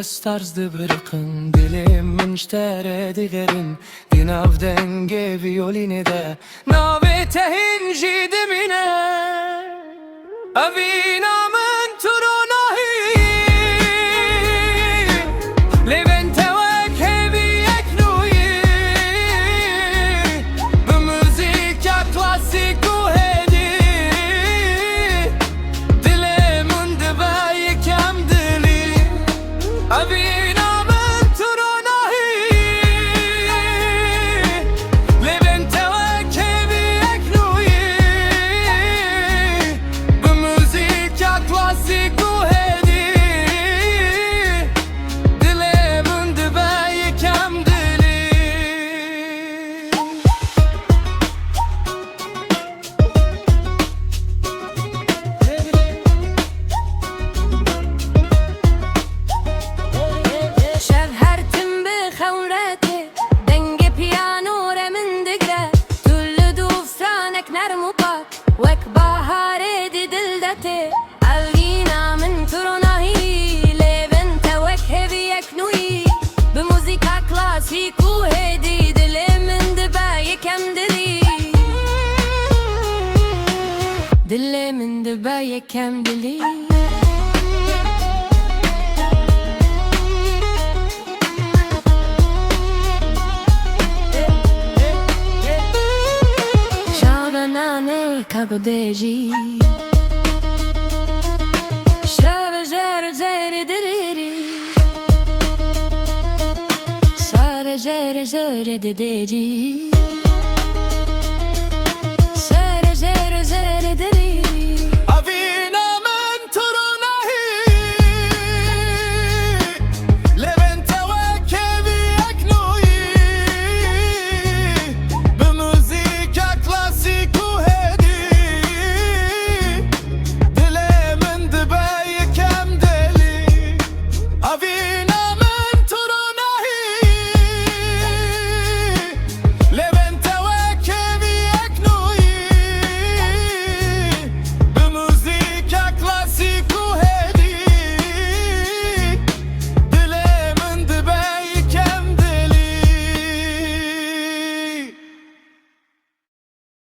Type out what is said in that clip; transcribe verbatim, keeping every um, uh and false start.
Stars dibiriqin, dilê min ji te re digerin, di nav dengê viyolînê de navê te hîn jî dimîne. Evîna min tu ronahî, lê bên te wek hêviyek nûyî, bi muzîka klasîk û hêdî, dilê min dibe yekem dilî. Evîna min tu ronahî, lê bên te wek hêviyek nûyî, bi muzîka klasîk û hêdî, dilê min dibe yekem dilî. Şev her tim bi xewretê, dengê piyano re min digre. Tu li dû franek nerm û pak, wek baharê di dil de tê. Evîna min tu ronahî, lê bên te wek hêviyek nûyî, bi muzîka klasîk û hêdî, dilê min dibe yekem dilî. Dilê min dibe yekem dilî. Şabe nane kabdejî, şabe jer jer diriri, şabe jer jer didejî.